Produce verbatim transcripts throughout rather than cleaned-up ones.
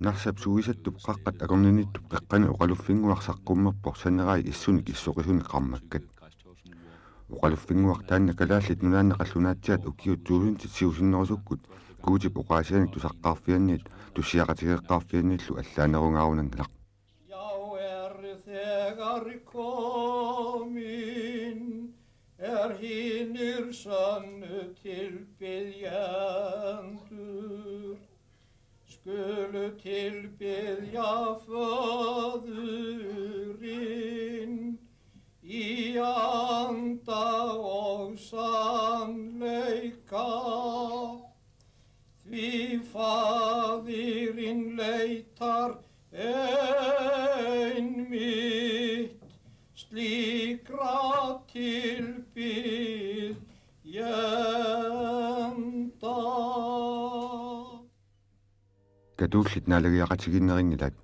Narsap suisattup qaqqat akornanniittup qeqqani oqaluffinnguaq saqqummerpoq sanerai issunik issoqisunik qarmakkat. Oqaluffinnguaq taanna Kalaallit Nunaanni qallunaatsiaat ukiut tuusintit siusinnerusukkut Guutip oqaasianik tusaqqaarfianniit tussiaqatigeeqqaarfianniillu allaanerungaarunanngilaq. Já, er, hinir sönnu tilbiðjendur skulu tilbiðja Föðurinn í anda og sannleika. Faðirinn leitar einmitt slíkra tilbiðjenda. Katullit naalagiaqatigiinnerinngilaat,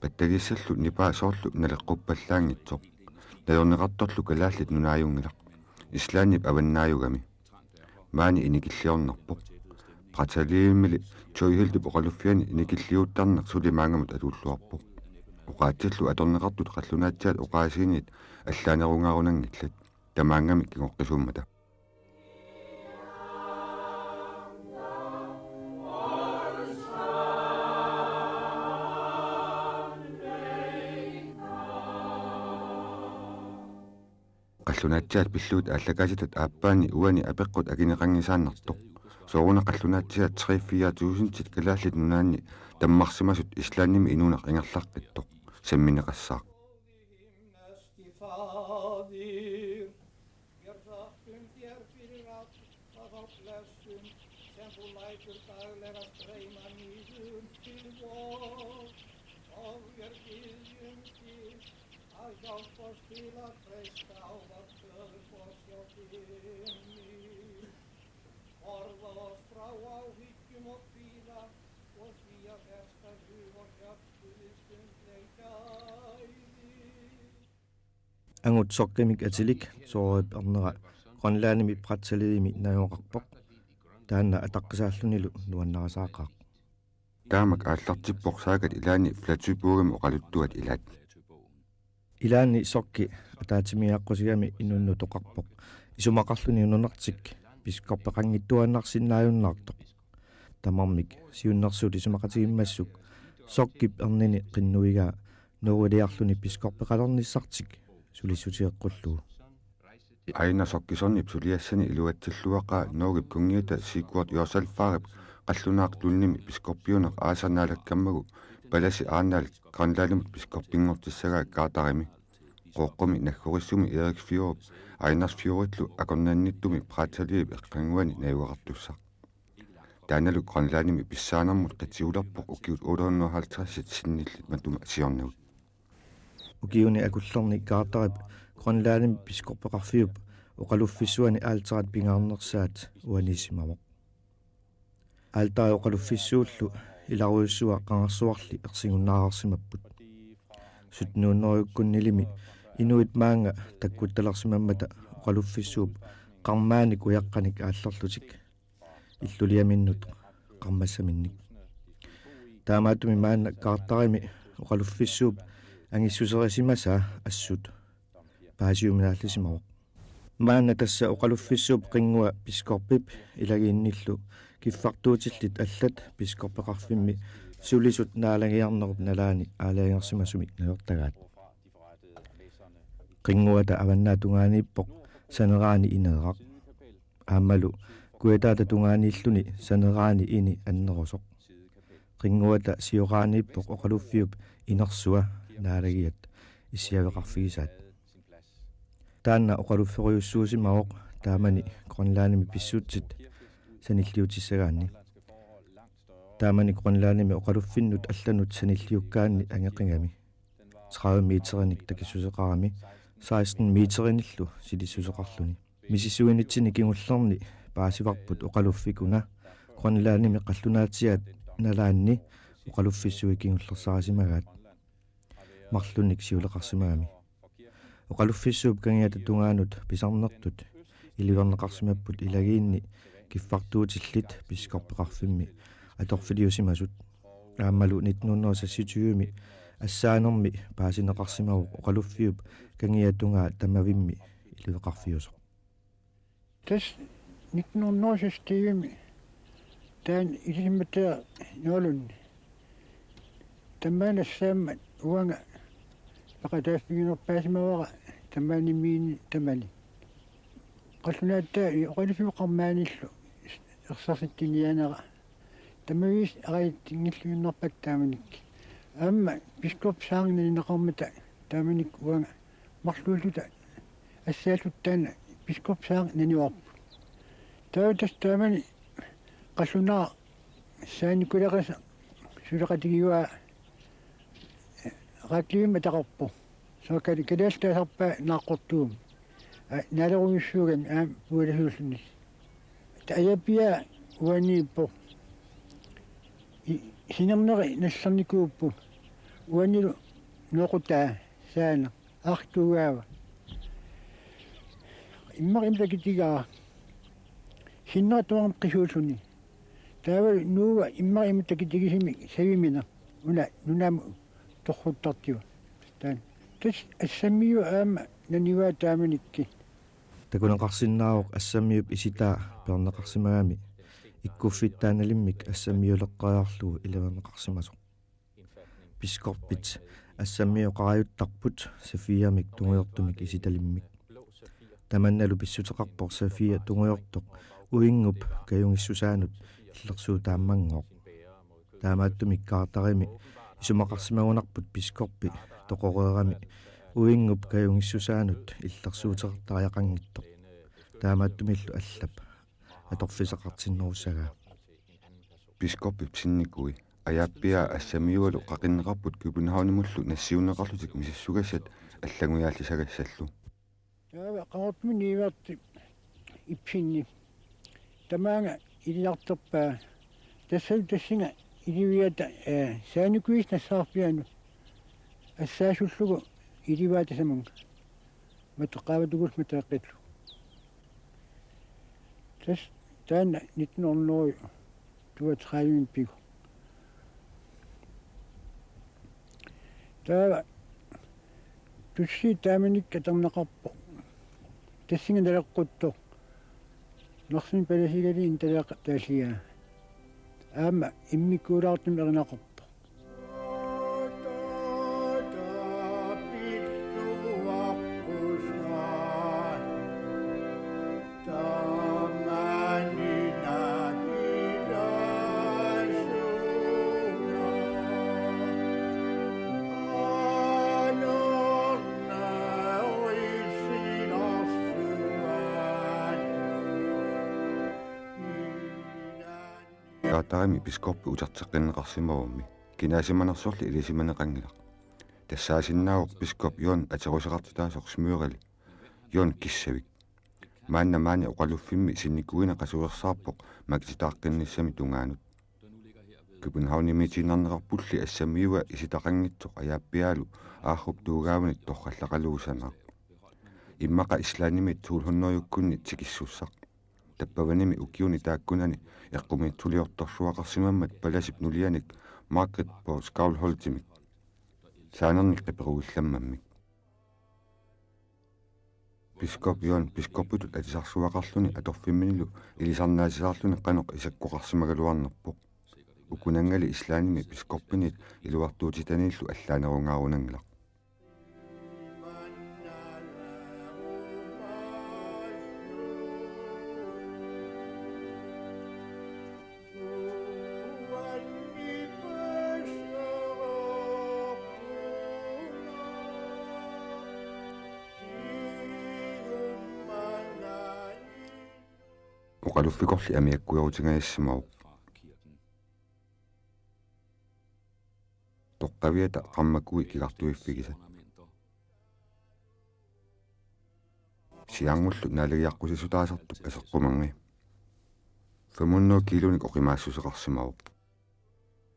pattagissallu nipaa soorlu naleqquppallaanngitsoq. Najorneqartorlu Kalaallit Nunaajunngilaq, Islandip avannaajugami. Maani inikilliornarpoq. Prataliimili Tjøjhildip oqaluffiani inikilliuttarneq suli maannamut atuulluarpoq. Oqaatsillu atorneqartut qallunaatsiaat oqaasiinit allaanerungaarunanngillat, tamaanngamik kingoqqisuummata. Qallunaatsiaat pillugu aallakaatitat aappaanni uani apeqqut akineqanngisaannartoq. Sooruna qallunaatsiaat tre-fire tusindit Kalaallit Nunaanni tammarsimasut Islandimi inuuneq ingerlaqqittoq sammineqassaaq. Faðir, við þökkum þér fyrir alla blessun sem þú lætur daglega streyma niður til vor, og við biðjum til, hjálp oss til að treysta á föðurboðskapinn. Forða oss frá áhyggjum og kvíða og hlýja fjarstæð hug og hjörtu við stundleg gæði. Angut sokkimik atilik Toorup ernera Grønlandimi Prataliimi najugaqarpoq. Taanna ataqqisaallunilu nuannarisaaqaaq. Taamak aallartippoq saakkat ilaanni Flatøbogami oqaluttuat ilaat. Ilaanni sokki ataatsimiiaqqusigami inunnik oqarpoq isumaqarluni nunartik biskoppeqanngittuaannarsinnaajunnaartoq. Tamarmik siunnersuut isumaqatigimmassuk sokkip ernini qinnuigaa nuuiliarluni biskoppeqalernissartik sulissutigeqqullugu. Aina sokkisernip suliassani iluatsilluaqaa Norgep kunngiata Sigurd Jorsalfarip qallunaaq Lundimi biskoppiuneq aasaq naalakkammagu palasi Arnald Grønlandimut biskoppinngortissagaa Gardasarimi. Qooqqumi naggorissumi Erik Fjord Einars Fjordillu akornanniittumi Prataliip eqqannguani najugaqartussaq. Taannalu Grønlandimi pissaanermut qitiulerpoq ukiut otte hundrede og halvtreds sinnillit matuma siornagut. Ukiuni akullerni Gardarip Grønlandimi biskoppeqarfiup oqaluffissuani alterat pingaarnersaat uaniissimavoq. Altari oqaluffissuullu ilarujussuaq qangarsuarli ersigunnaarsimapput. Sytten hundredekkunnilimi inuit maannga takkuttalersimammata oqaluffissuup qarmaanik ujaqqanik aallerlutik illuliaminnut qarmassaminnik. Taamaattumik maanna Gardarimi oqaluffissuup angissuserisimasaa assut paasiuminaallisimavoq. Maanna tassa oqaluffissuup qinngua biskoppip ilagiinnillu kiffartuutillit allat biskoppeqarfimmi sulisut naalagiarnerup nalaani aalajangersimasumik najortagaat. Qinnguata avannaata tungaaniippoq saneraani ineeraq. Aammalu kujataata tungaaniilluni saneraani ini annerusoq. Qinnguata sioraaniippoq oqaluffiup inersua naalagiat issiaveqarfigisaat. Taanna oqalufferujussuusimavoq taamani Grønlandimi pissutsit sanilliutissagaanni. Taamani Grønlandimi oqaluffinnut allanut sanilliukkaanni angeqigami. Tredive meterinik takissuseqarami, seksten meterinillu silissuseqarluni. Misissuinitsinni kingullerni paasivarput oqaluffik una Grønlandimi qallunaatsiaat nalaanni oqaluffissuit kingullersarisimagaat. Marlunnik siuleqarsimagami. Oqaluffissuup kangiata tungaanut pisarnertut iliorneqarsimapput ilagiinni kiffartuutillit biskoppeqarfimmi atorfiliusimasut. Aammalu nitten hundrede seksogtyve assaanermi paasineqarsimavoq oqaluffiup kangiatungaa tamavimmi iliveqarfiusoq. Tassa nitten hundrede seksogtyve taanna ilisimataa nuulunni. Tamaani assaammat uanga peqataaffiginerpaasimavara tamaaniminni tamani. Qallunaatut oqaluffiup qarmaanillu ersersitsiniaanera. Tamaviisa aritsinngilluinnarpakka taamanikkut. Aamma biskop saang nanineqarmata taamanikkut uanga marluulluta assaalluta taanna biskop saang nanivarput. Taava tassa taamani qallunaaq saanikuleqisa suleqatigiua Raakliimmi ataqarpoq. Soorlu kal-, kalaallit taasarpaat naaqqortuumik. Aa, naalerujussuugami aamma pualasuulluni. Taava ajaapiaa uaniippoq. I-, sinerneri nallernikuupput. Uanilu nooqutaa saaneq. Artugaava. Immaqa ima takitigaa. Sinnera tuarmi qisuulluni. Taava nuua immaqa ima takitigisumik savimineq. Una nunamut torruttartigu. Taanna. Tassa assammiua aamma nanivaa taamanikkut. Takuneqarsinnaavoq assammiup isitaa peerneqarsimagami. Ikkuffittaaq nalimmik assammiuleqqeriarlugu ilaverneqarsimasoq. Biskoppit assammioqarajuttarput safiamik tungujortumik isitalimmik. Tamannalu pissuteqarpoq safia tungujortoq uinngup kajungissusaanut illersuutaammanngooq. Taamaattumik kaartarimi isumaqarsimagunarput biskoppi toqoreerami uinngup kajungissusaanut illersuuteqartariaqanngitsoq. Taamaattumillu allap atorfissaqartinnerussagaa. Biskoppip sinnikui ajaappiaa assammiualu qaqinneqarput Københavnimullu nassiunneqarlutik misissugassat allanngujaallissagassarlu. Taava Qaqortumi niuertip ipsinni. Tamaanga iliartorpaa. Tassalu tassunga iliviata, ee, saanikuisa nassaarfianut. Assaasullugu ilivaa tasamunga. Matoqqaavatugut mateqqillu. Tassa taanna nitten hundrede toogtredive pigu. Taava tussi taamanikkut atorneqarpoq. Tassunga naleqquttoq. Narsami palasigali intaleeqqa taalliaa. Aamma immikkuulaartumik erinaqarpoq. Kaartarimi biskoppi uterteqqinneqarsimavammi kinaasimanersorli ilisimaneqanngilaq. Tassaasinnaavoq biskop Jon ateruseqartitaasoq Smøril, Jon Kissavik. Maanna maani oqaluffimmi sinnikuuineq qasuersaarpoq makititaaqqinnissamik tungaanut. Københavnimiitiinnarneqarpulli assammiua isitaqanngitsoq ajaappiaalu aarrup tuugaavinit torrallaqaluusanaaq. Immaqa Islandimi tolv hundrede-kkunni tikissussaq. Tappavanimi ukiuni taakkunani eqqumiitsuliortorsuaqarsimammat palasip nulianik Margrét på Skálholtimik. Saanernik qiperuillammammik. Biskop Jon biskoppitut atisarsuaqarluni atorfimminilu ilisarnaatisaarluni qanoq isakkoqarsimagaluarnerpoq. Ukunanngali Islandimi biskoppinit iluartuutitaniillu allaanerungaarunanngilaq. Oqaluffikorli amiakkuerutingajassimavoq. Toqqaviata qarmakui kigartuiffigisat. Siangullu naalagiaqqusissutaasartup aseqqumanngi. Fem hundrede kiilunik oqimaassuseqarsimavoq.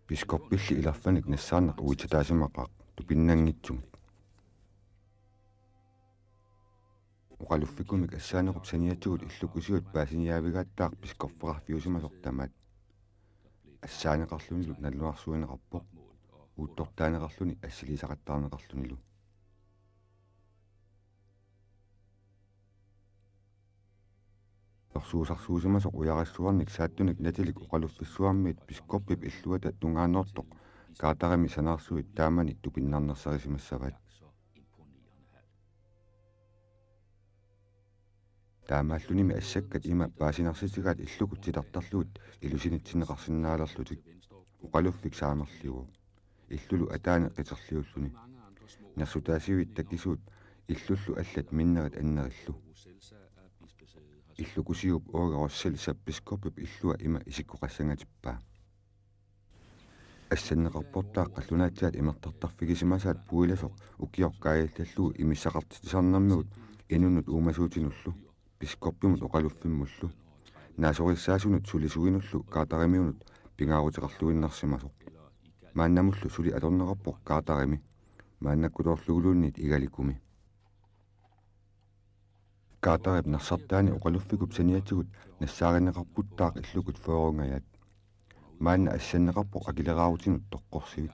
Biskoppilli ilerfanik nassaarneq uitsataasimaqaaq tupinnanngitsumik. Oqaluffikkumik assaanerup saniatigut illukusiut paasiniaavigaattaaq biskoppeqarfiusimasoq tamaat. Assaaneqarlunilu nalunaarsuineqarpoq. Uuttortaaneqarluni assiliisaqattaarneqarlunilu. Ersuusarsuusimasoq ujarassuarnik saattunik natilik oqaluffissuarmiit biskoppip illuata tungaanoortoq Carterimi sanaarsuit taamani tupinnarnersarisimassavaat. Taamaallunimi assakkat ima paasinarsitigaat illukut titartarlugit ilusinitsinneqarsinnaalerlutik. Oqaluffik saamerliuvoq. Illulu ataani qiterliulluni. Nersutaasiviit takisuut illullu allat minnerit annerillu. Illukusiup Åge Rosselsa biskoppip illua ima isikkoqassangatippaa. Assanneqarportaaq qallunaatsiaat imertartarfigisimasaat puilasoq ukioq kaajallallugu imissaqartitsisarnermigut inunnut uumasuutinullu, biskoppimut oqaluffimmullu, naasorissaasunut sulisuinullu Carterimiunut pingaaruteqarluinnarsimasoq. Maannamullu suli atorneqarpoq Carterimi, maannakkutoorluguluunniit Igalikumi. Carterip nassartaani oqaluffikup saniatigut nassaarineqarputtaaq illukut fyrrengajaat. Maanna assanneqarpoq akileraarutinut toqqorsivik.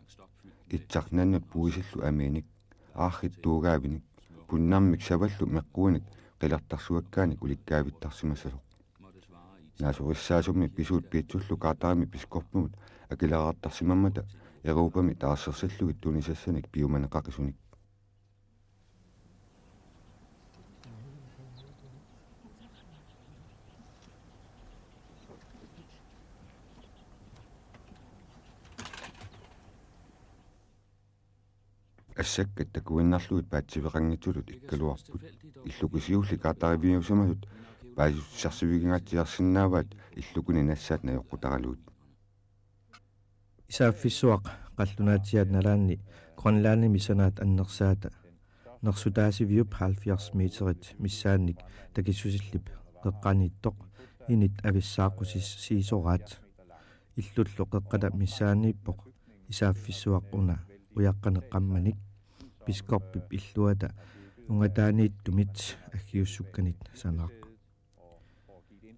Itsarnannut puisillu amiinik, aarrit tuugaavinik, punnarmik savallu meqquinik qilertarsuakkaanik ulikkaavittarsimassasoq. Naasorissaasummi pisuut piitsullu Carterimi biskoppimut akileraartarsimammata Europami taarsersillugit tunisassanik piumaneqaqisunik. Assakkat takuinnarlugit paatsiveqanngitsutut ikkaluarput. Illukisiulli Carterimiusimasut paasissutissarsivikingaatsiarsinnaavaat illukuni nassaat najoqqutaralugit. Isaaffissuaq qallunaatsiaat nalaanni Grønlandimi sanaat annersaata. Nersutaasiviup halvfjerds meterit missaannik takissusillip qeqqaniittoq init avissaaqqusiisoraat. Illullu qeqqata missaaniippoq isaaffissuaq una ujaqqanik qammanik biskoppip illuata ungataaniittumit aggiussukkanit sanaaq.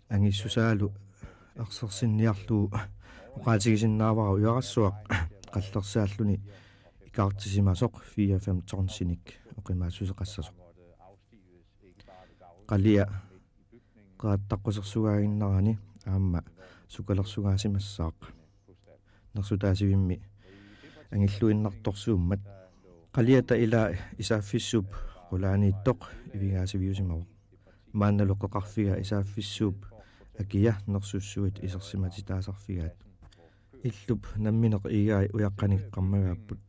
Angissusaalu ersersinniarlugu oqaatigisinnaavara ujarassuaq qallersaalluni ikaartisimasoq fire fem tonsinik oqimaassuseqassasoq. Qalia qeqattaqqusersugaannginnarani aamma sukalersugaasimassaaq. Nersutaasivimmi angilluinnartorsuummat. Qaliata ilaa isaaffissuup qulaaniittoq ivigaasiviusimavoq. Maannalu qeqarfiga isaaffissuup akia nersussuit isersimatitaasarfigaat. Illup nammineq igai ujaqqanik qammagaapput.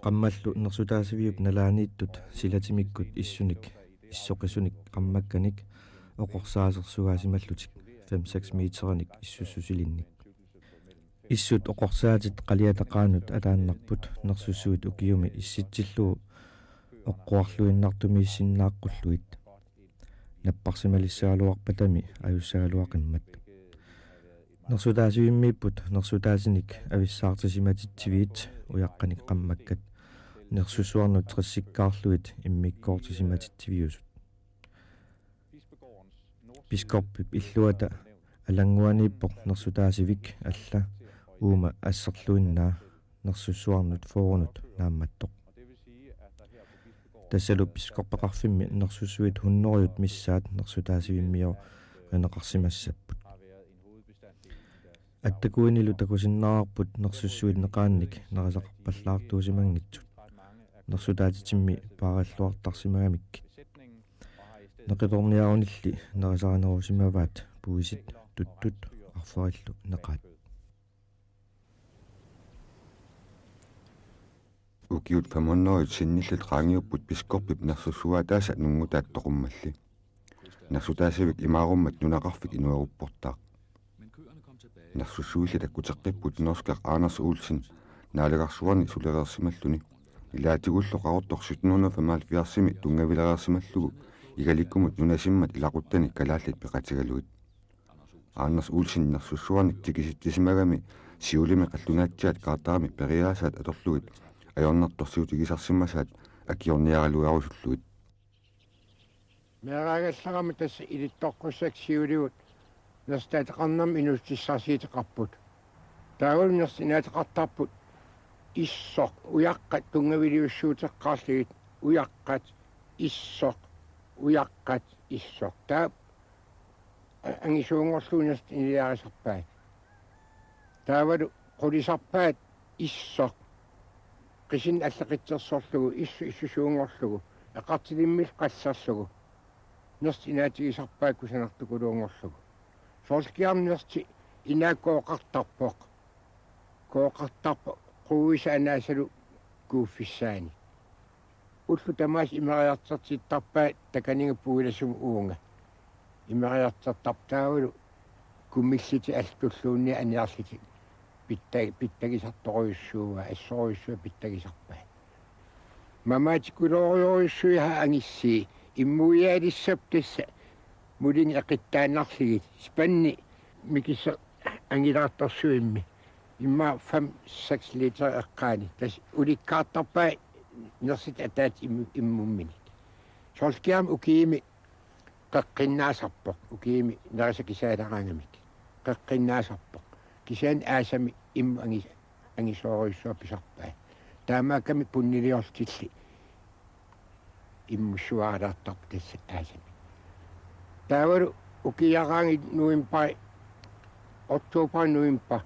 Qammallu nersutaasiviup nalaaniittut silatimikkut issunik issoqisunik qammakkanik oqorsaasersugaasimallutik fem seks meterinik issussusilinnik. Issut oqorsaatit qaliata qaanut ataannarput nersussuit ukiumi issitsillugu oqquarluinnartumiissinnaaqqulluit. Napparsimalissagaluarpatami ajussagaluaqimmat. Nersutaasivimmiipput nersutaasinik avissaartisimatitsiviit ujaqqanik qammakkat nersussuarnut tressikkaarlugit immikkoortisimatitsiviusut. Biskoppip illuata alannguaniippoq nersutaasivik alla uuma asserluinnaa nersussuarnut fyrrenut naammattoq. Tassalu biskoppeqarfimmi nersussuit hundredet missaat nersutaasivimmioreneqarsimassapput. Attakuinilu takusinnaavarput nersussuit neqaannik nerisaqarpallaartuusimanngitsut. Nersutaatitimmi paarilluartarsimagamikkit. Neqitorniarunilli nerisarinerusimavaat puisit tuttut arferillu neqaat. Ukiut fem hundrede sinnillit qaangiupput biskoppip nersussuaataasa nunngutaat toqummalli. Nersutaasivik imaarummat nunaqarfik inuerupportaaq. Nersussuilli takkuteqqipput norskaq Anders Olsen naalagarsuarni sulereersimalluni. Ilaatigullu Qaqortoq sytten hundrede femoghalvfjerdsimi tunngavilereersimallugu Igalikumut nunasimmat ilaquttani kalaallit peqatigalugit. Anders Olsen nersussuarnik tikisitsisimagami siulimi qallunaatsiaat Carterimi periaasaat atorlugit ajornartorsiutigisarsimasaat akiorniaraluarusullugit. Meeraagallarama tassa ilittoqqussakka siulivut nersutaateqarnermut inuussutissarsiuteqarput. Taavalu nersut inaateqartarput issoq, ujaqqat tunngaviliussuuteqqaarlugit, ujaqqat, issoq, ujaqqat, issoq. Taava a-, angisuunngorlugu nersut iniliarisarpaat. Taavalu qulisarpaat issoq. Qisunik allaqqitsersorlugu, issoq issusuunngorlugu, eqartilimmillu qallerlugu. Nersut inaatigisarpaat kusanartukuluunngorlugu. Soorlu ukiarmi nersut inaat kooqartarpoq. Kooqartarpoq quuisa anaasalu kuuffissaani. Ullut tamaasa imeriartortittarpaat takaninnga puilasumut uunga. Imeriartortarpaat taavalu kumillutik allat tulluunniit aniarlutik pitta-, pittagisartorujussuuaat, assorujussuaq pittagisarpaat. Mamaatikuloorujussuiha angissii immuiaalissappat tassa mulingi eqittaannarlugit spanni mikissoq angilaartorsuimmi immaqa fem seks liter eqqaani tassa ulikkaartarpaat nersut ataatsimut im-, immumminik. Soorlu ukiarmi ukiumi qeqqinnaasarpoq, ukiumi nerisa kisaaleraangamik. Qeqqinnaasarpoq. Kisianni aasami immut angi-, angisoorujussuaq pisarpaat. Taamaakkami punniliorlutillu immussuaalaartarput tassa aasami. Taavalu ukiaraangat november, oktober, november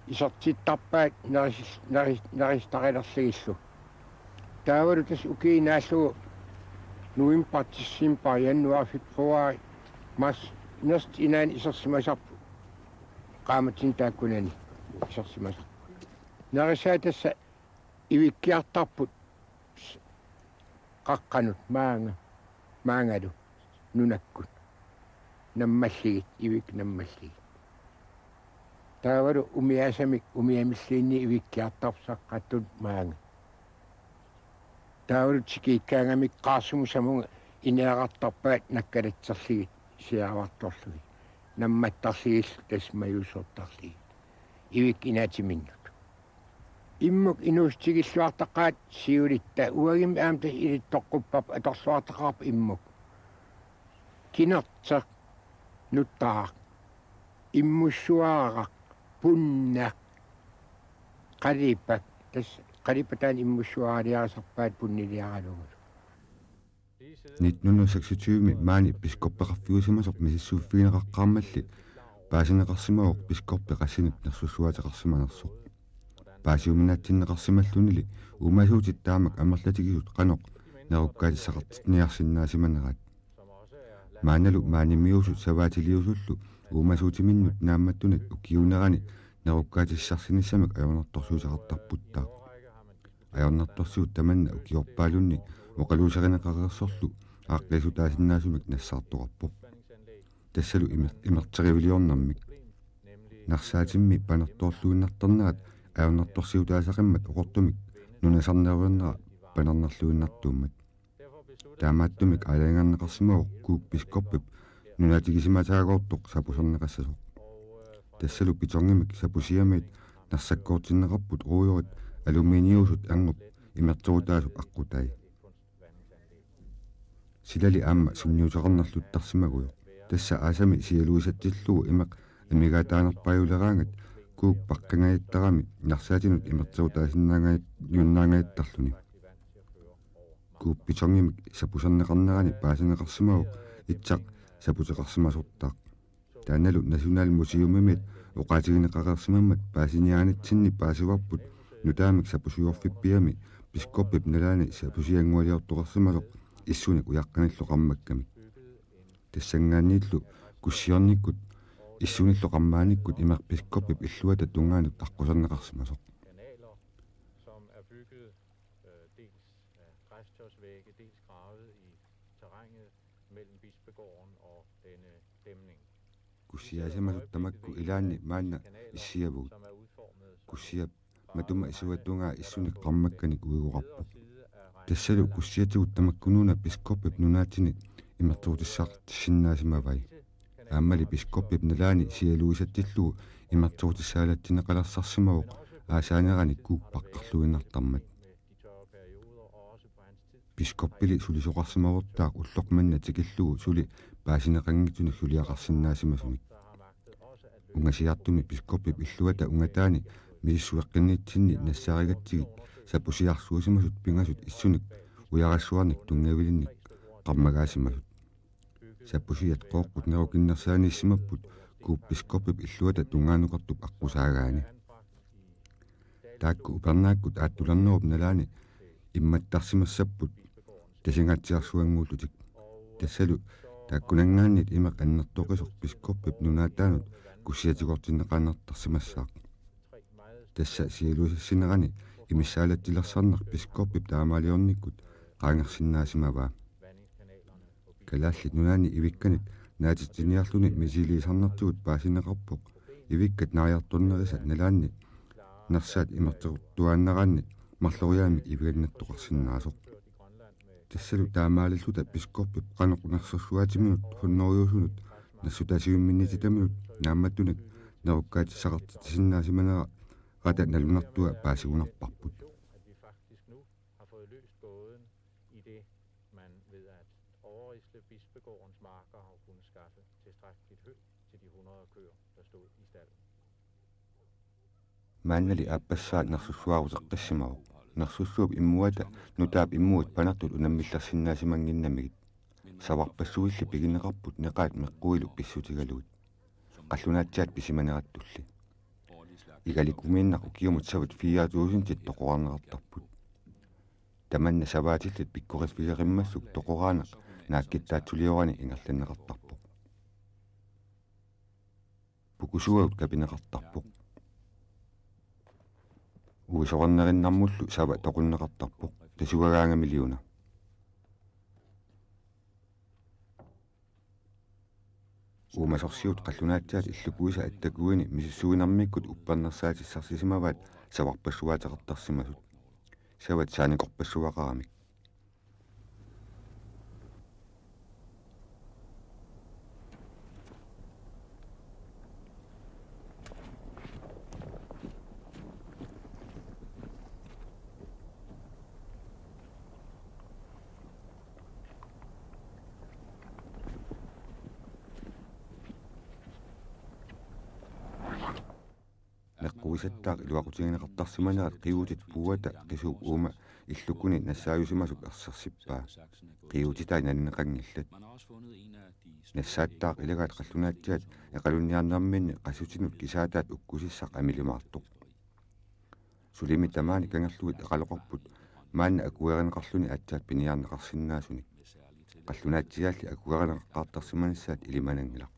isertittarpaat neris-, neris-, nerisarilerlugillu. Taavalu tassa ukiup naallugu november, december, januar, februar, marts, nersut inaanni isersimasarput. Qaammatini taakkunani isersimasarput. Nerisaat tassa ivikkiartarput qaqqanut maanga, maangalu nunakkut. Nammallugit, ivikkut nammallugit. Taavalu umiaasamik umiamilluunniit ivikkiartarput saqqattut maanga. Taavalu tikiikkaangamik qaarsumu samunga ineerartarpaat nakkalatserlugit siavartorlugit. Nammattarlugillu tassa majuussortarlugit. Ivikkut inaatiminnut. Immuk inuussutigilluartaqaat siulitta uagimmi aamma tassa ilittoqqupparput atorluartaqaarput immuk. Kinerteq, nutaaq, immussuaraq, punneq, qalipak, tassa qalipak taanna immussuaraliarisarpaat punniliaralugu. Nitten hundrede og seksogtyve maani biskoppeqarfiusimasoq misissuiffigineqaqqaarmalli paasineqarsimavoq biskoppi qassinut nersussuaateqarsimanersoq. Paasiuminaatsinneqarsimallunili uumasuutit taamak amerlatigisut qanoq nerukkaatissaqartinniarsinnaasimaneraat. Maannalu maanimiuusut savaatiliusullu uumasuutiminnut naammattunut ukiuunerani nerukkaatissarsinissamik ajornartorsiuteqartarputtaaq. Ajornartorsiut tamanna ukiorpaalunni oqaluuserineqareersorlu aaqqiissutaasinnaasumik nassaartoqarpoq. Tassalu imer-, imerteriviliornermik. Narsaatimmi panertoorluinnartarnerat ajornartorsiutaasaqimmat oqortumik nunasarneruernera panernerluinnartuummat. Taamaattumik aalajangerneqarsimavoq Kuuk biskoppip nunatigisimasaagoortoq sapuserneqassasoq. Tassalu betongimik sapusiamiit narsakkoortinneqarput ruujorit aluminiuusut angup imerterutaasup aqqutai. Silali aamma sunniuteqarnerluttarsimagujoq. Tassa aasami sialuisatsillugu imeq amigaataanerpaajuleraangat Kuuk paqqangajattaarami narsaatinut imerterutaasinnaangaja-, -junnaangajattarluni. Kuuk betongimik sapuserneqarnerani paasineqarsimavoq itsaq saputeqarsimasortaaq. Taannalu Nationalmuseumimiit oqaatigineqareersimammat paasiniaanitsinni paasivarput nutaamik sapusiorfippiami biskoppip nalaani sapusianngualiortoqarsimasoq issunik ujaqqanillu qarmakkamik. Tassanngaanniillu kussiornikkut issunillu qarmaanikkut imeq biskoppip illuata tungaanut aqquserneqarsimasoq. Kanaler, som er bygget, øh, dels af græstørsvægge, dels gravet i terrænet mellem Bispegården og denne dæmning. Kussiaasimasut tamakku ilaanni maanna issiavugut. Kussiap matuma isuatungaa issunik qarmakkanik uigoqarpoq. Tassalu kussiatigut tamakkunuuna biskoppip nunaatini imerterutissarsinnaasimavai. Aammali biskoppip nalaani sialuisatsillugu imerterutissaalatsinneqalersarsimavoq aasaanerani Kuuk paqqarluinnartarmat. Biskoppili sulisoqarsimavortaaq ulloq manna tikillugu suli paasineqanngitsunik suliaqarsinnaasimasumik. Ungasiartumi biskoppip illuata ungataani Misissueqqinnitsinni nassaarigatsigit sapusiarsuusimasut pingasut issunik ujarassuarnik tunngavilinnik qarmagaasimasut. Sapusiat qooqqut nerukinnersaaniissimapput Guup biskoppip illuata tungaanut qertup aqqusaagaani. Taakku upernaakkut aattulernerup nalaani immattarsimassapput tasingaatsiarsuannguullutik. Tassalu taakkunanngaanniit imeq annertoqisoq biskoppip nunaataanut kussiatigoortinneqaannartarsimassaaq. Tassa siuliusissinerani imissaalatsilersarneq biskoppip taamaaliornikkut qaangersinnaasimavaa. Kalaallit Nunaanni ivikkanik naatitsiniarluni misiliisarnertigut paasineqarpoq ivikkat naajartornerisa nalaanni nersaat imertertuaannaraanni marloriaammik iviginnattoqarsinnaasoq. Tassalu taamaalilluta biskoppip qanoq nersorsuaatiminut hunnorujuusunut nersutaasiumminnititaminut naammattunik nerukkaatissaqartitsisinnaasimanera rata nalunartua paasigunarparput. At vi faktisk nu har fået løst gåden i det, man ved at overrisle bispegårdens marker har kunnet skaffe tilstrækkeligt hø til de hundrede køer, der stod i stalden. Maannali aappassaa nersussuaruteqqissimavoq. Nersussuup immuata nutaap immuit panertut unammillersinnaasimannginnamigit. Savarpassuilli pigineqarput neqaat meqquilu pissutigalugit. Qallunaatsiaat pisimanerattulli. Igalikkumiinnaq ukiumut savat fire tusindit toqorarneqartarput. Tamanna savaatillit pikkoriffigerimmalluk toqoraaneq naakkittaatsuliorani ingerlanneqartarpoq. Pukusuagut kapineqartarpoq. Uisorarnerinnarmullu sava toqunneqartarpoq. Tasuagaanga milliona. Uumasorsiut qallunaatsiaat illukuisa attakuini misissuinermikkut uppernersaatissarsisimavaat savarpassuaateqartarsimasut. Savat saanikorpassuaqaramik. Meqquisattaaq iluaqutigineqartarsimanerat qiuutit puuata qisuup uuma illukuni nassaajusimasup ersersippaa. Qiuutitai nalineqanngillat. Nassaattaaq ilagaat qallunaatsiaat eqalunniarnerminni qassutinut kisaataat ukkusissaq amilimaartoq. Sulimi tamaani kangerlugit eqaloqarput maanna akuerineqarluni aatsaat piniarneqarsinnaasunik. Qallunaatsiaalli akuerineqaqqaartarsimanissaat ilimananngilaq.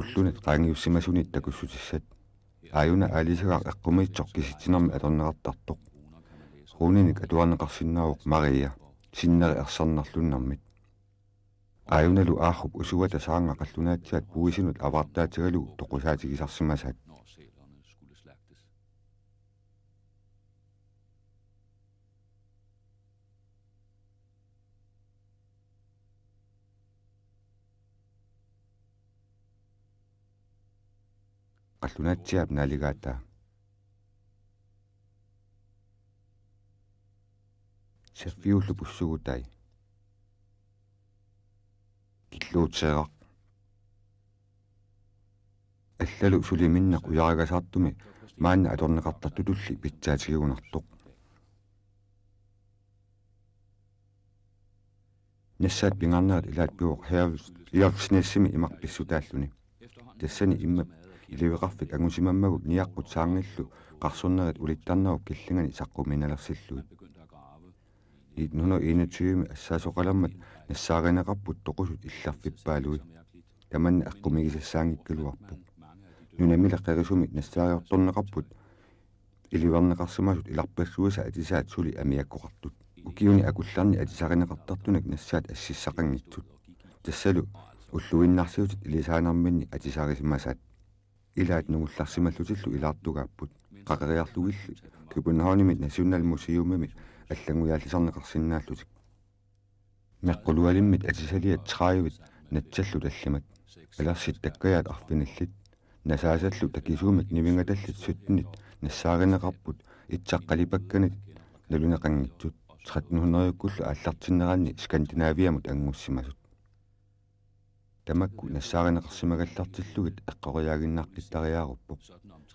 Ullunit qaangiussimasunit takussutissat. Aajuna aalisagaq eqqumiitsoq kisitsinermik atorneqartartoq. Ruuninik atuarneqarsinnaavoq Maria, sinneri ersarnerlunnermit. Aajunalu Aajup usuata saanga qallunaatsiaat puisinut avaartaatigalugu toqusaatigisarsimasaat. Qallunaatsiaap naaligaataa. Saffiullu pussugutai. Killuuteeraq. Allalu suli minneq ujaragasaartumi maanna atorneqartartutulli pitsaatigigunartoq. Nassaat pingaarnerit ilaat pivoq Herjulfsnæsimi imaq pissutaalluni. Tassani immap iliveqarfik angusimammagu niaqqut saarngillu qarsornerit ulittarnerup killingani saqqumiinnalersillugit. Nitten hundrede og enogtyve assaasoqalermat nassaarineqarput toqusut illerfippaalui. Tamanna eqqumigisassaanngikkaluarpoq. Nunamila qerisumi nassaariortorneqarput iliverneqarsimasut ilarpassuisa atisaat suli amiakkoqartut. Ukiuni akullarni atisarineqartartunik nassaat assissaqanngitsut. Tassalu ulluinnarsiutit ilisaanerminni atisarisimasaat. Ilaat nungullarsimallutillu ilaartugaapput. Qaqeriarlugilli Københavnimi Nationalmuseumimi allanngujaallisarneqarsinnaallutik. Meqqulualimmit atisaliat tredive natsallu tallimat. Alersit takkajaat arfinillit. Nasaasallu takisuumik nivingatallit syttenit nassaarineqarput itsaqqalipakkanit naluneqanngitsut. Tretten hundrede-kkullu aallartinneranni Skandinaviamut anngussimasut. Tamakku nassaarineqarsimagallartillugit eqqoriaaginnaqqittariaaruppoq.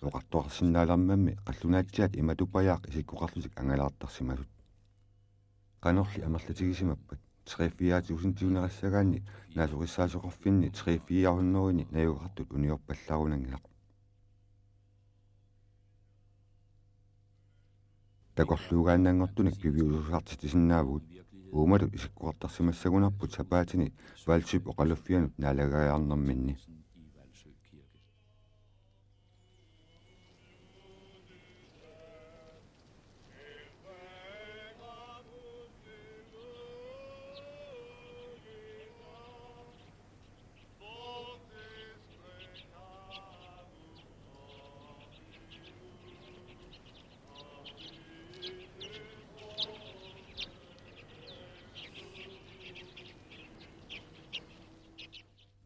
Oqartoqarsinnaalermammi qallunaatsiaat imatupajaaq isikkoqarlutik angalaartarsimasut. Qanorli amerlatigisimappat, tre-fire tusindiunerissagaanni naasorissaasoqarfinni tre-fire hundredeni najugaqartut uniorpallarunanngilaq. Takorluugaannanngortunik piviusuusartitsisinnaavugut. Uumatut isikkoqartarsimassagunarput sapaatini Hvalsøp oqaluffianut naalagaajaarnerminni.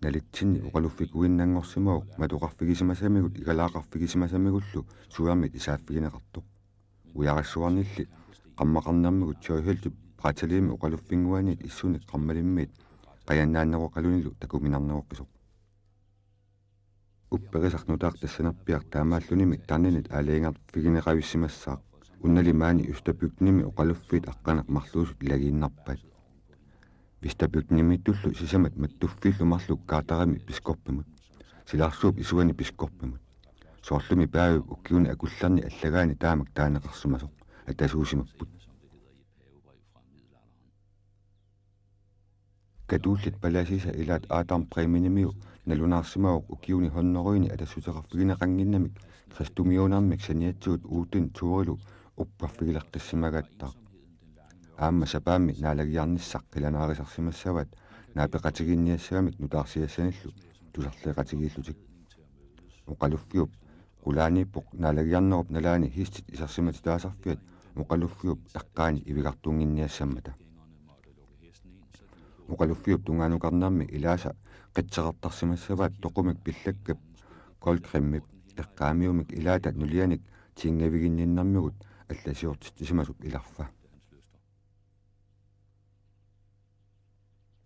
Nalitsinni oqaluffikuinnanngorsimavoq matoqarfigisimasamigut igalaaqarfigisimasamigullu suermit isaaffigineqartoq. Ujarassuarnilli qammaqarnermigut Tjøjhøltip Brateliimi oqaluffinnguaniit issunik qarmalimmiit qajannaanneroqalunilu takuminarneroqisoq. Upperisaq nutaaq tassanerpiaq taamaallunimi tarninit aalajangerfigineqavissimassaaq. Unnali maani Østerbygdenimi oqaluffiit aqqaneq-marluusut ilagiinnarpaat. Vesterbygdenimiittullu sisamat mattuffiillu marluk Gardami biskoppimut. Silarsuup isuani biskoppimut. Soorlumi Paavip ukiuni akullerni allagaani taamak taaneqarsimasoq atasuusimapput. Katollit palaasisa ilaat Adam Bremenimiu nalunaarsimavoq ukiuni hundredeni atassuteqarfigineqannginnamik kristumiuunermik saniatigut Odin Thorilu uppaffigileqqissimagattaaq. Aamma sapaammi naalagiarnissaq qilanaarisarsimassavaat naapeqatigiinniassagamik nutaarsiassanillu tusarleqatigiillutik. Oqaluffiup qulaaniippoq naalagiarnerup nalaani histit isersimatitaasarfiat oqaluffiup eqqaani ivigartuunnginniassammata. Oqaluffiup tungaanukarnermi ilaasa qitseqartarsimassavaat toqumik pillakkap Goldgrimip eqqaamiumik ilaata nulianik tiinngaviginninnermigut allasiortitsisimasup ilarfa.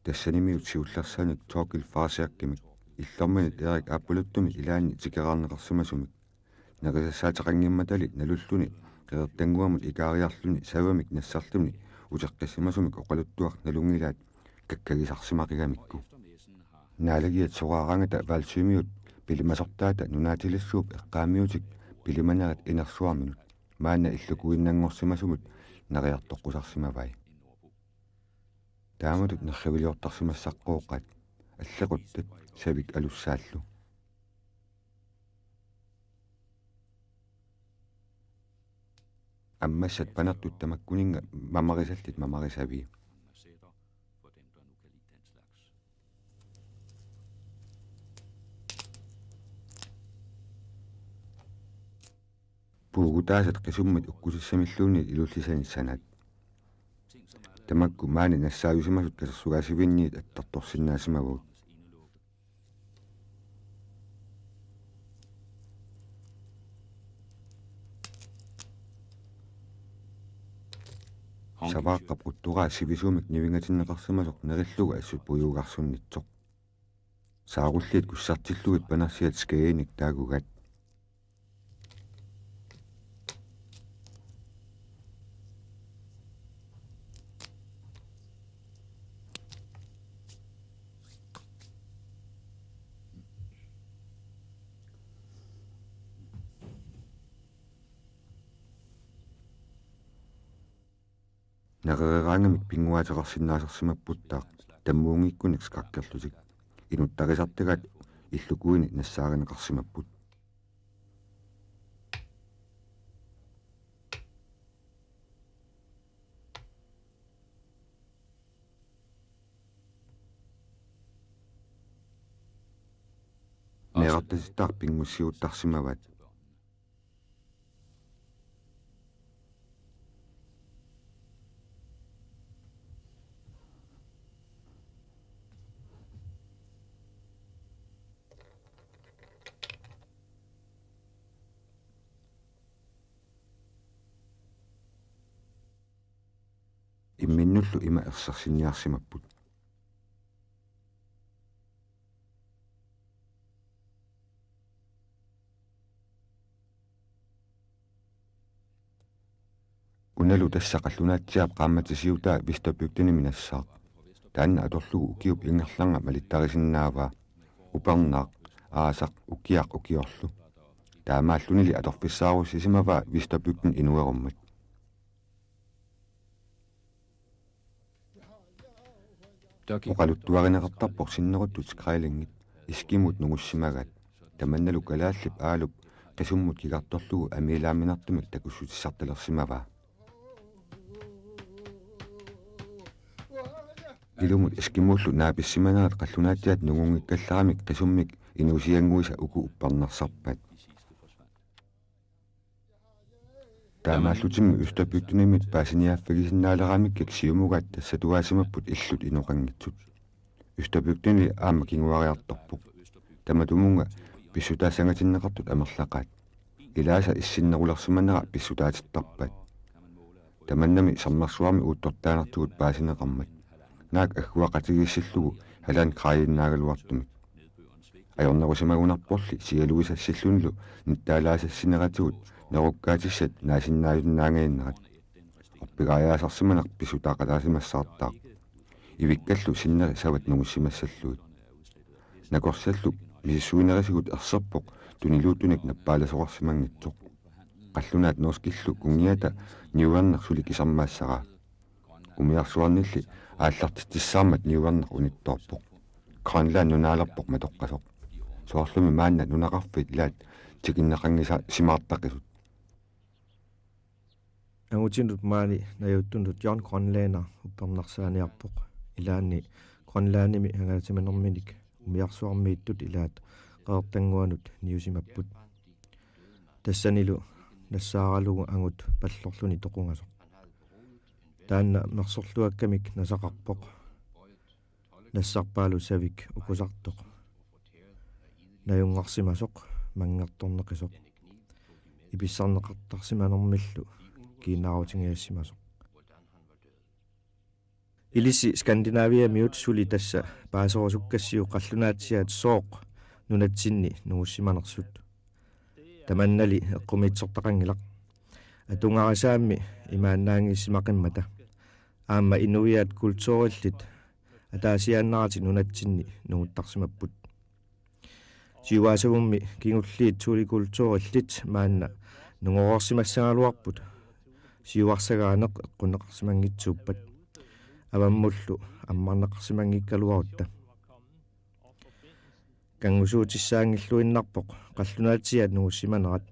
Tassanimiut siullersaannik Thorkild Farserkimik, illorminit Erik Aappaluttumi ilaanni tikeraarneqarsimasumik. Nerisassaateqanngimmatali nalulluni qeqertannguamut ikaariarluni savamik nassarluni uteqqissimasumik oqaluttuaq nalunngilaat kakkagisarsimaqigamikku. Naalagiat soraarangata Hvalsømiut pilimasortaata nunaatilissuup eqqaamiutik pilimanerat inersuarminut maanna illukuinnanngorsimasumut neriartoqqusarsimavai. Taamatut nerriviliortarsimassaqqooqaat, allequttat savik alussaallu. Ammassat panertut tamakkuninnga mamarisallit mamarisavii. Puugutaasat qisummit ukkusissamilluunniit ilullisanit sanaat. Tamakku maani nassaajusimasut katersugaasivinniit attartorsinnaasimavagut. Savaaqqap qutturaa sivisuumik nivingatinneqarsimasoq nerillugu assut pujuugarsunnitsoq. Saarulliit kussartillugit panersiat skæginik taagugaat. Nerereraangamik pinnguaateqarsinnaasarsimapput taava tammuunngikkunik skakkerlutik. Inuttarisartagaat illukuini nassaarineqarsimapput. Meerartatittaaq pinngussiuttarsimavaat. Imminnullu ima ersersinniarsimapput. Unalu tassa qallunaatsiaap qaammatisiutaa Vesterbygnimi nassaaq. Taanna atorlugu ukiup ingerlanerani malittarisinnaavaa. Upernaaq, aasaq, ukiaq ukiorlu. Taamaallunili atorfissaarussisimavaa Vesterbygden inuerummat. Oqaluttuarineqartarpoq sinneruttut skrællingit, eskimot nungussimagaat. Tamannalu kalaallip aalup qisummut kigartorlugu amiilaaminartumik takussutissartalersimavaa. Ilumut eskimollu naapissimanerat qallunaatsiaat nungunngikkallaramik qisummik inuusiannguisa uku uppernarsarpaat. Taamaallutimmi Østerbygdinimit paasiniaaffigisinnaaleramikkat siumugaat tassatuaasimapput illut inoqanngitsut. Østerbygdini aamma kinguariartorpoq. Tamatumunnga pissutaassangatinneqartut amerlaqaat. Ilaasa issinnerulersimanera pissutaatittarpaat. Tamannami sermersuarmi uuttortaannartugut paasineqarmat. Naak agguaqatigiissillugu Halandkræinnaagaluartumik. Ajornerusimagunarporli sialuisassillunilu nittaalaasassineratigut nerukkaatissat naasinnaajunnaannginnerat. Orpigaajaasarsimaneq pissutaaqataasimassaartaaq. Ivikkallu sinneri savat nungussimassallugit. Nakorsallu misissuinerisigut erserpoq tuniluuttunik nappaalasoqarsimanngitsoq. Qallunaat norskillu kunngiata niuerneq suli kisarmaassaraa. Umiarsuarnilli aallartitsissaarmat niuerneq unittoorpoq. Grønland nunaalerpoq matoqqasoq. Soorlumi maanna nunaqarfiit ilaat tikinneqanngisa-, simaartaqisut. Angutinut maani najuuttunut John Grønlænder uppernarsaaniarpoq. Ilaanni Grønlandimi angalatsimanerminik umiarsuarmiittut ilaat Qeqertannguanut niusimapput. Tassanilu nassaaralugu angut pallorluni toqungasoq. Taanna mersorluakkamik nasaqarpoq. Nassarpaalu savik ukusartoq. Najunngarsimasoq, manngertorneqisoq. Ipissarneqartarsimanermillu kiinnaarutigigassimasoq. Ilissi Skandinaviamiut suli tassa paaserusukkassiuk qallunaatsiaat sooq nunatsinni nungussimanersut. Tamannali eqqumiitsortaqanngilaq. Atugarisaammi imaannaanngissimaqimmata. Aamma inuiaat kulturillit ataasiaannaratik nunatsinni nunguttarsimapput. Siuaasavummi kingulliit sulikulturillit maanna nungoreersimassagaluarput siuarsagaaneq eqqunneqarsimanngitsuuppat. Avammullu ammarneqarsimanngikkaluarutta. Kanngusuutissaanngilluinnarpoq qallunaatsiaat nungussimanerat.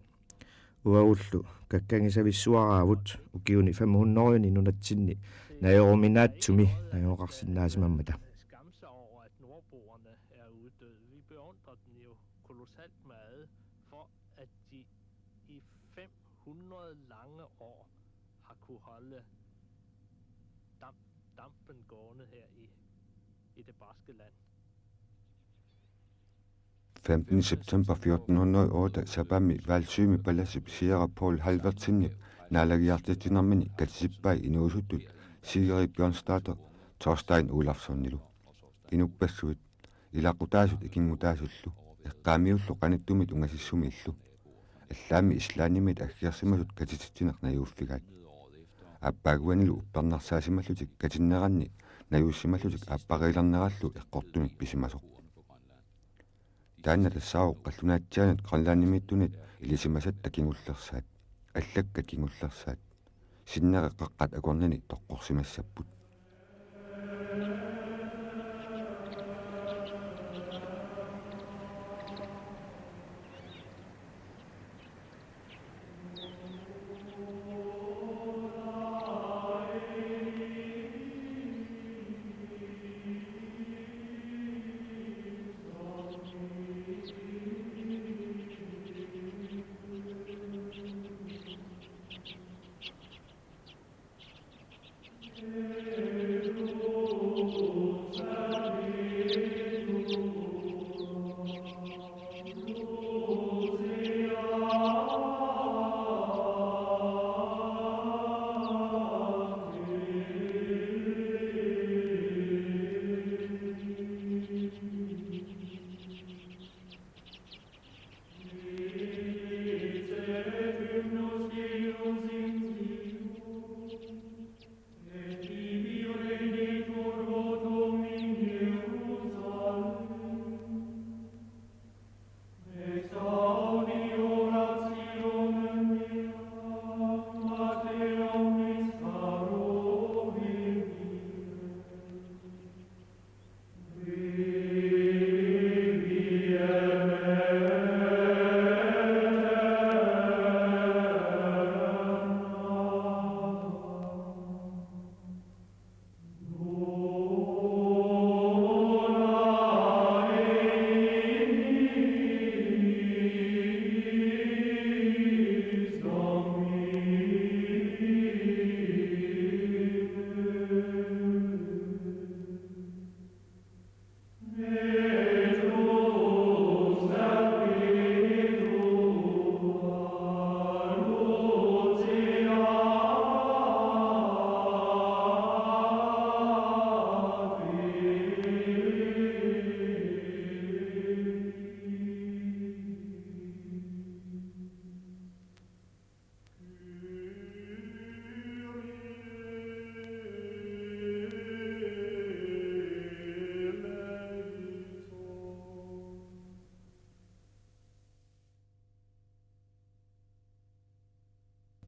Uagullu kakkagisavissuaraavut ukiuni fem hundrede nunatsinni najoruminaatsumi najugaqarsinnaasimammata. Skamme sig over, at nordboerne er uddøde. Vi beundrer dem jo kolossalt meget for, at de i fem hundrede lange år har kunne holde damp, dampen gående her i, i det barske land. Femtende september fjorten hundrede og otte Sapami Hvalsømi palatsip siara Poul Halvorsenip naalagiartitsinermini katisippai inuusuttut Sigrid Bjørnsdatter Thorstein Olafssonilu. Inuppassuit Ilaqutaasut ikinngutaasullu, eqqaamiullu qanittumit ungasissumiillu, allaammi Islandimit aggeersimasut katititsineq najuuffigaat. Aappaaguanilu uppernarsaasimallutik katinneranni najuussimallutik aappariilernerallu eqqortumik pisimasoq. Taanna tassaavoq qallunaatsiaanut Grønlandimiittunit ilisimasatta kingullersaat, allakkat kingullersaat, sinneri qaqqat akornanni toqqorsimassapput.